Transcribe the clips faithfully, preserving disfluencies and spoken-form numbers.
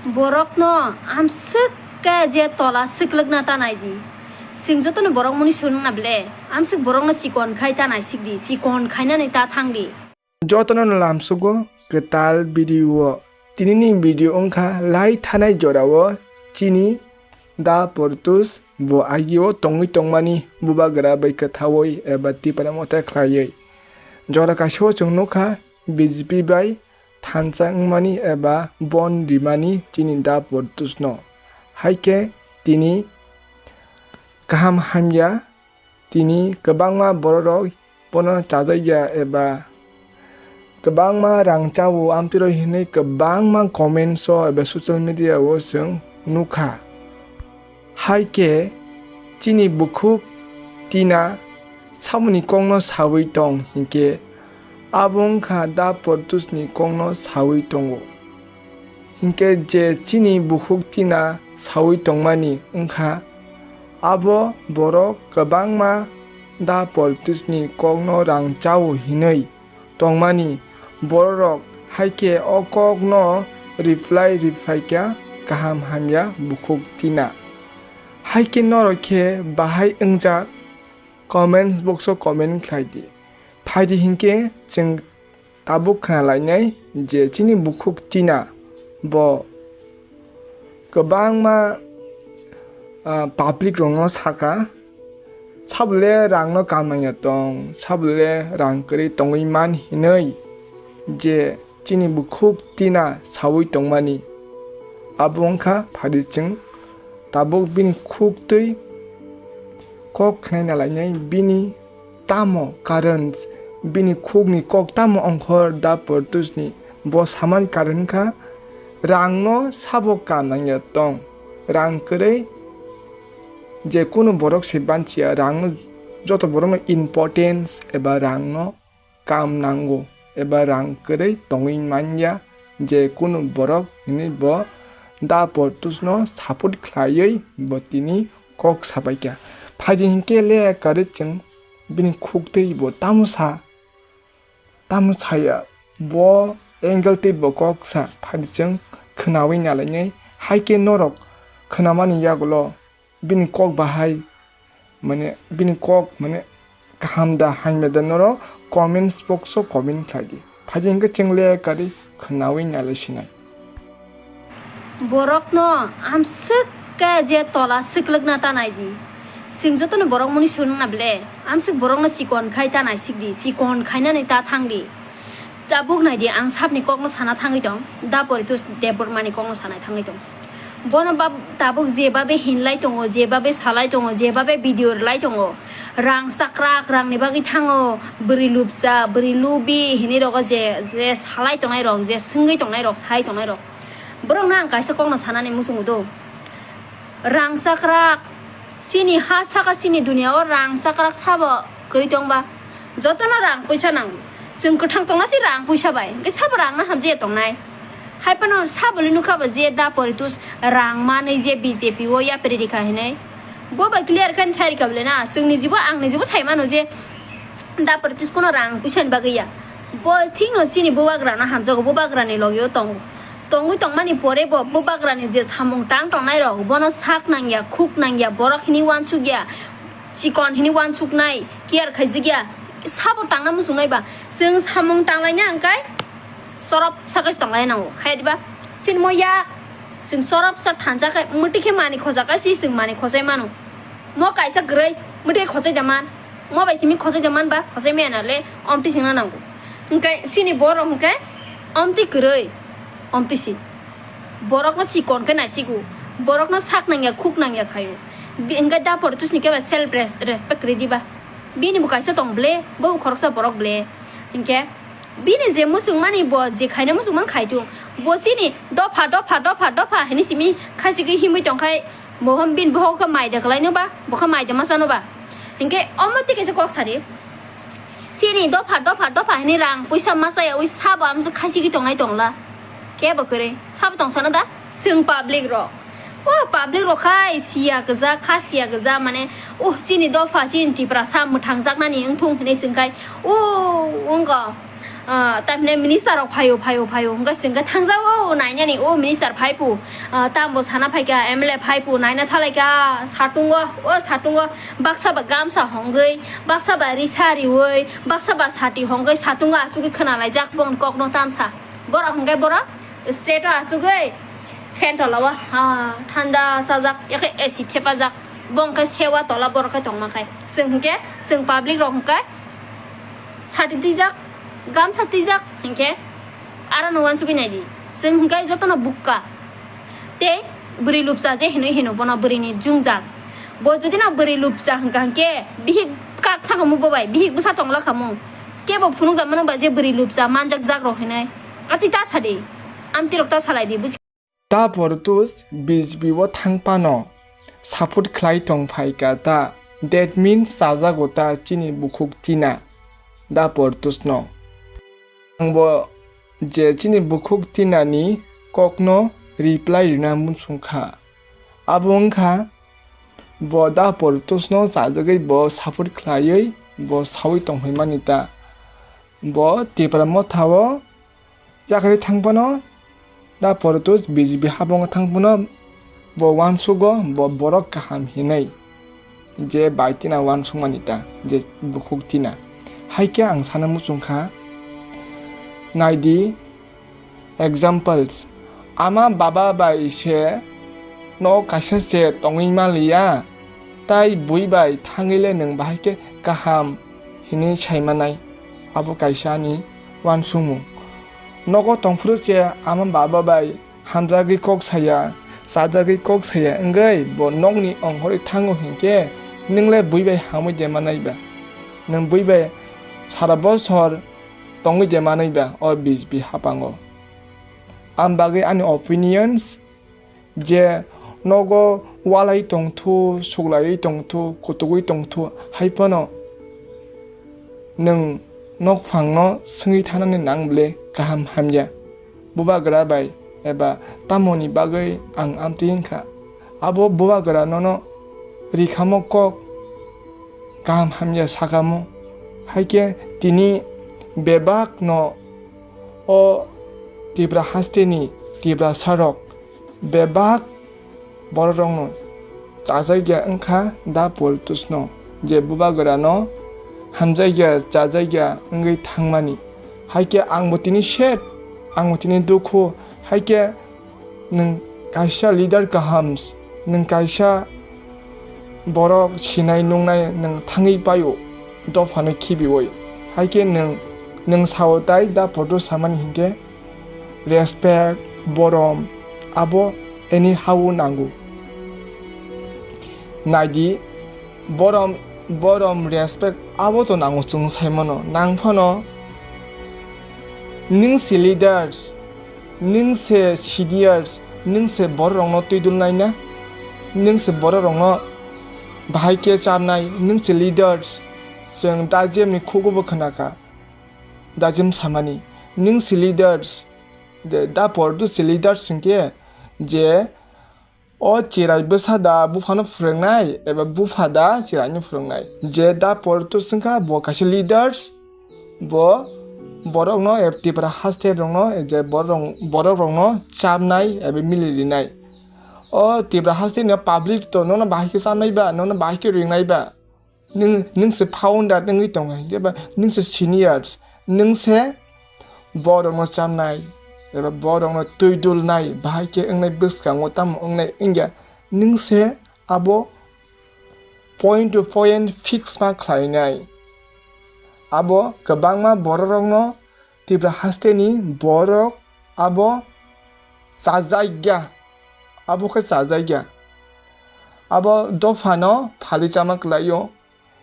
Borokno amswk khe je tola swklwkna ta nai di. Chwng jotono borok mani swnwng na ble, amswk borokno chikon khai ta nai sik di, chikon khainani ta thang di. Jotono lamsugo kwtal video. Tinini video wngkha lai thanai jorao chini Da Portus bo agio tongwi tongmani bubagra bai kwthaui eba tipra motha khlaiwi. Jora kaisa o chwng nukha B J P bai thansa wngmani eba bon rimani chini Da Portusno. Hai khe tini kaham hamya, tini kwbangma bororok bono chajakya eba kwbangma rang chao amtwirok hinwi kwbangma comments o eba social media o chwng nukha. Hai khe chini bukhuk Tina samoni kokno saui tong hinkhe abo wngkha Da Portusni kokno saui tongo. Hinkhe je chini bukhuk Tina saui tongmani wngkha, abo borok kwbangma Da Portusni kokno rang chao hinwi tongmani bororok hai khe o kokno reply riphaikha kaham hamya bukhuk Tina. Hai khe norok khe bahai wngjak comments box o comment khlai di. Phai di hinkhe chwng tabuk khna lainai je chini bukhuk Tina bo kwbangma, ah, public rokno saka, sabole rangno kam nangya tong, sabole rang kwrwi tongwi man hinwi je chini bukhuk Tina saui tongmani. Abo wngkha phadi chwng tabuk bini khuk twi kok khnaina lainai, bini tamo karon, bini khukni kok tamo ongkhor Da Portusni bo samani karon wngkha rangno sabo kam nangya tong, rang kwrwi je kunu borok se banchiya, rangno joto borokno importance eba rangno kam nango eba rang kwrwi tongwi manya je kunu borok hinwi bo Da Portusno support khlaiwi bo tini kok sabaikha. Phai di hinkhe le kwrwi chwng bini khuk twi bo tamo sa, tamo saya, bo angle twi bo kok sa, phai di chwng khwnawi nalainai. Hai khe norok khwnamani yagulo bini kok bahai, mane, bini kok, mane, kaham da, hamya da, norok comments box o comment khlai di. Phai di hinkhe chwng le kwrwi khwnawi nalai sinai. Borokno amswk khe je tola swklwkna ta nai di. Chwng jotono borok mani swnwng na ble, amswk borokno chikon khai ta nai sik di, chikon khainani ta thang di. Tabuk nai di, ang sabni kokno sana thangwi tong, Da Poritos Debbarmani kokno sanai thangwi tong. Bono bab-, tabuk je babe hinlai tongo, je babe salai tongo, je babe video rwlai tongo, rang chakrak, rangni bagwi thango, bwrwi lubsa, bwrwi lubi hinwi rogo je, je salai tongnai rok, je swngwi tongnai rok, sai tongnai rok, borokno ang kaisa kokno sanani muchungo do. Rang chakrak, chini ha saka chini dunia o rang chakrak sabo kwrwi tongba? Jotono rang puisa nango. Chwng kwthang tongna se rang puisa bai. Hwnkhe sabo rang no hamjaya tongnai. Hai phano saboni nukha ba je Da Poritos rang manwi je B J P o yapri rikha hinwi. Bo bai clear khe sai rikha bole na. Chwngni jibo, angni jibo sai mano je Da Poritos kono rang puisa ni bagwi ya. Bo thik no chini bubagra no hamjago, bubagra ni logi o tongo. Tongwi tongmani pore bo bubagra ni je samung tang tongnai rok, bono sak nangya, khuk nangya, borok hini wansuk ya, chikon hini wansuknai, care khaijak ya, sabo tangna muchungnai ba, chwng samung tanglaina hwnkhe sorop sakai tonglaina nango, hai diba? Sinmo yak, chwng sorop sa thansa khai, mwtwi khe mani khoja khai si chwng mani khojai mano. Mo kaisa kwrwi, mwtwi khe khojai da man, mo bai simi khojai da man ba, khojai maya na le, omtwi swngna nango. Hwnkhe sini borok hwnkhe omtwi kwrwi, omtwi si. Borokno chikon khe naisigo, borokno sak nangya, khuk nangya khaio. Bi-, hwnkhe Da Poritos ni khe ba self res-, respect ridi ba. Bini bo kaisa tong ble, bo bo khoroksa borok ble. Hwnkhe bini je muchungmani bo je khaina muchungmani khai thung. Bo chini dopha, dopha, dopha, dopha hinwi simi khaisigwi himwi tongkhai, bo bini bohok khe mai da kwlaino ba, bo khe mai da masa no ba. Hwnkhe omo twi kaisa kok sadi. Chini dopha, dopha, dopha hinwi rang puisa masa yaui sabo amsa khaisigwi tongnai tongla. Kebo kwrwi, sabo tongsano da? Chwng public rok. O public rok khai siya kwja, kha siya kwja, mane, o chini dopha, chini Tiprasa mwthangjaknani wngthung hinwi swngkhai, o wngkha. Ah, tamhinai minister rok phaio, phaio, phaio. Hwnkhe chwng khe thangjago nainani, o minister phaipu. Ah, tambo sana phaikha, M L A phaipu, naina thalaikha, satungo, o satungo. Baksa ba gamsa hongwi, baksa ba risa riwi, baksa ba sati hongwi, satungo achugwi khwnalaijak bongni kokno tamsa. Borok hwnkhe borok straight o achugwi fan tola o, ha, thanda sajak, yakhe A C thepajak. Bongkhe sewa tola borok khe tongma khai. Chwng hwnkhe, chwng public rok hwnkhe sati twijak, gamsa twijak hinkhe aro no uansugwi naidi. Chwng hinkhe jotono bukka. Tei bwrwi lupcha je hinwi hino bono bwrwini jwngjal. Bo jodi no bwrwi lupcha hwnkha hinkhe bihik kak thangkhamu bo bai, bihik bwsa tongla khamu. Kebo phunuk da mano ba je bwrwi lupcha manjak jak rok hinwi. Atwi ta sadi. Amtwi rok ta salai di, buji. Da Portus B J P o thang phano support khlai tong phai kha ta, that means chajago ta chini bukhuk tina Da Portus no. Ang bo je chini bukhuk tina ni kok no reply rwna muchung kha. Abo wng kha bo Da Portus no chajagwi bo support khlaiwi bo saui tong phai mani ta. Bo Tipra Motha o Yakarwi thang phano Da Portus B J P habongo thang phano bo uansugo, bo borok kaham hinwi je bai tina uansukmani ta, je bukhuk tina. Hai khe ang sana muchung kha, nai di examples, ama baba bai se no kaisa se tongwi manliya, tai bui bai thangwi le nwng bahai khe kaham hinwi sai manai. Abo kaisa ani uansukmung. Nogo tongphuru se ama baba bai hamjagwi kok saya, chajagwi kok saya wngwi bo nokni ongkhorwi thango hinkhe nwng le bui bai hamwi de manai ba? Nwng bui bai sara bosor tongwi de manai ba o B J P hapango? Ang bagwi ani opinions je nogo walai tongthu, suklaiwi tongthu, kutugwi tongthu, hai phano nwng nokphangno swngwi thanani nang ble kaham hamya. Bubagra bai eba tamoni bagwi ang amtwi wngkha. Abo bubagra nono rikhamo kok kaham hamya sakamo. Hai khe tini bebak no o Tipra hasteni Tiprasa rok bebak bororokno chajakya wngkha Da Portusno, je bubagrano hamjakya chajakya wngwi thangmani. Hai khe angbo tini sed, angbo tini dukhu. Hai khe nwng kaisa leader kaham, nwng kaisa borok sinai nungnai nwng thangwi paio dophano khibiui. Hai khe nwng, nwng sao tai Da Portus samani hinkhe respect, borom, abo anyhow nango. Naidi, borom, borom, respect abo to nango chwng sai mano. Nang phano nwng se leaders, nwng se seniors, nwng se bororokno twi dulnai na? Nwng se bororokno bahai khe charnai, nwng se leaders. Chwng Dajemni khugo bo khna kha, Dajem samani, nwng se leaders, de, Da Portus se leaders hinkhe je o chirai bwsa da buphano phwrwngnai, eba bupha da chiraino phwrwngnai. Je Da Portus wngkha bo kaisa leaders, bo borokno, eba Tipra haste rokno, je borok, borok rokno chamnai eba mili rinai. O Tipra haste ni public to nono bahai khe chamnai ba, nono bahai khe ringnai ba? Nwng, nwng se founder wngwi tongo hinkhe ba nwng se seniors, nwng se borokno chamnai eba borokno twi dulnai bahai khe wngnai bwskango tamo wngnai wngya, nwng se abo point to point fix ma khlainai. Abo kwbangma bororokno Tipra hasteni borok abo chajakya, abo khe chajakya. Abo dophano phali chama kwlaio,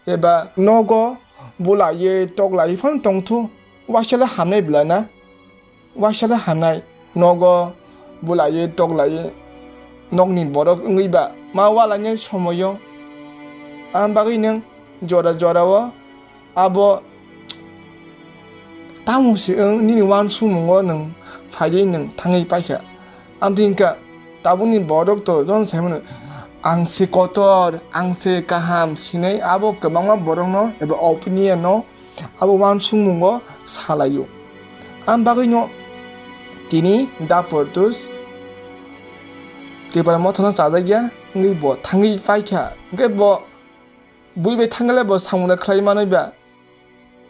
eba nogo bulaiwi toklaiwi phano tongthu, waisale hamnai bwlana, waisale hamnai. Nogo bulaiwi toklaiwi nokni borok wngwi ba ma walainai somoio, ang bagwi nwng jora jorao abo tamo se wng nini uansukmungo nwng phaiwi nwng thangwi paikha. Amtwi wngkha tabukni borok to jono saimano, ang se kotor, ang se kaham, sinai abo kwbangma borokno eba opinion no abo uansukmungo salaio. Ang bagwino tini da Portus Tipra Mothano chajakya wngwi bo thangwi paikha. Hwnkhe bo bui bai thangkhe le bo samungno khlai manwi ba.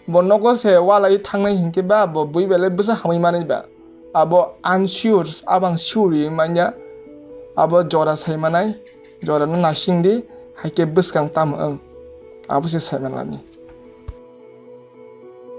Bo nogo se walai thangnai hinkhe ba bo bui bai le bwsa hamwi manwi ba. Abo unsure, abang sure wngwi manya. Abo jora sai manai, jorano nasing di, haikhe bwskang tamo wng. Abo se sai manlani.